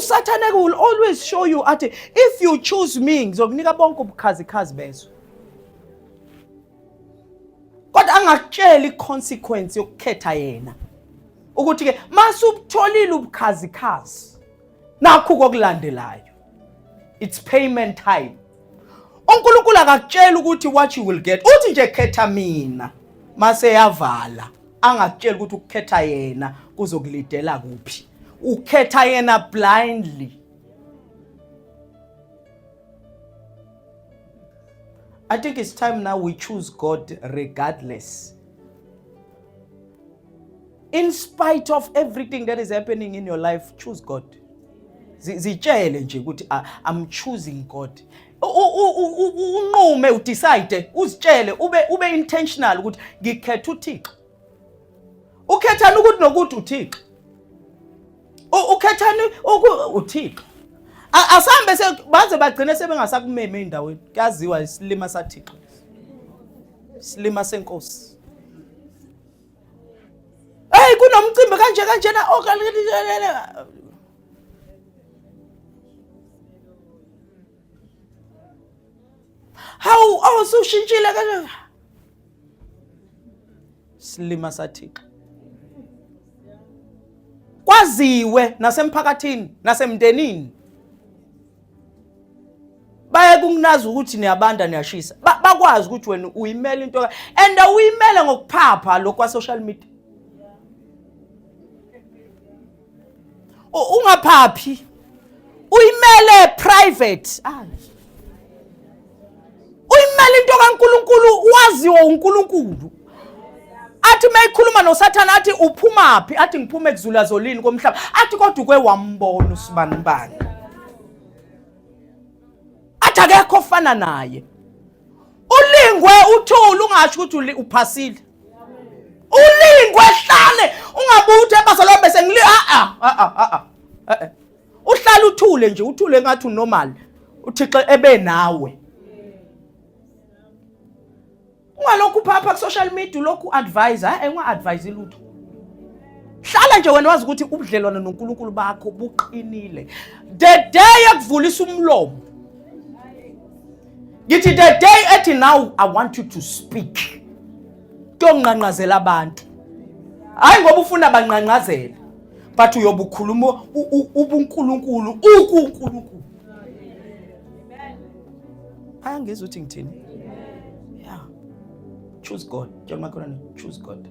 Usathane will always show you athi if you choose me ngizokunika bonke ubukhazikhazi bezwe. Kodwa angakutsheli i-consequence yokukhetha yena. Ukuthi ke masubutholile ubukhazikhazi nakho kokulandelayo. It's payment time. uNkulunkulu akakutsheli ukuthi what you will get. Uthi nje khetha mina. Mase yavala angakutsheli ukuthi ukukhetha yena kuzokulidela kuphi. Ukhetha yena blindly. I think it's time now we choose God regardless. In spite of everything that is happening in your life, choose God. Zitshele nje ukuthi I'm choosing God. Unqume udecide uzitshele ube intentional ukuthi ngikhetha uThixo. Ukhethani ukuthi nokuthi uThixo. Ukhethani uThixo. Asambe baze bagcine sebengasakumeme endaweni. Kuyaziwa isilima saThixo. Isilima senkosi. Hey kunomcimbi kanje kanjena oh Hawu oh usushintshile kanje. Silima saThixo. Kwaziwe nasemphakathini nasemndenini. Baye kungunazi ukuthi niyabanda niyashisa. Bakwazi ukuthi wena uyimela into and awuyimele ngokuphapha lokho kwa social media. Ungaphaphi. Uyimele private. Ah. Uyimele into kaNkuluNkulu waziwa uNkulunkulu. Athi mayikhuluma noSathane athi uphumaphi athi ngiphuma ekuzulazolini komhlaba athi kodwa uke wambona usibanibani. Athi akekho ofana naye. Ulingwe uthule ungasho ukuthi uphasile. Ulingwe hlale ungabuthi ebazalwane bese ngili a a a a. Uhlala uthule nje uthule ngathi unormal. uThixo ebe nawe. Ungalokhu uphapha ku social media ulokhu advise, hayi unga advise lutho. Hlala nje wena wazi ukuthi ubudlelwano noNkulunkulu bakho buqinile. The day ekuvulisa umlomo. Ngithi the day ethi now I want you to speak. Kuyonqanqazela abantu. Hayi ngoba ufuna banqanqazele. But uyobukhuluma ubuNkulunkulu ukuNkulunkulu. Bayangizwa ukuthi ngithini? Yeah. Choose God. Tshela umakhelwane choose God.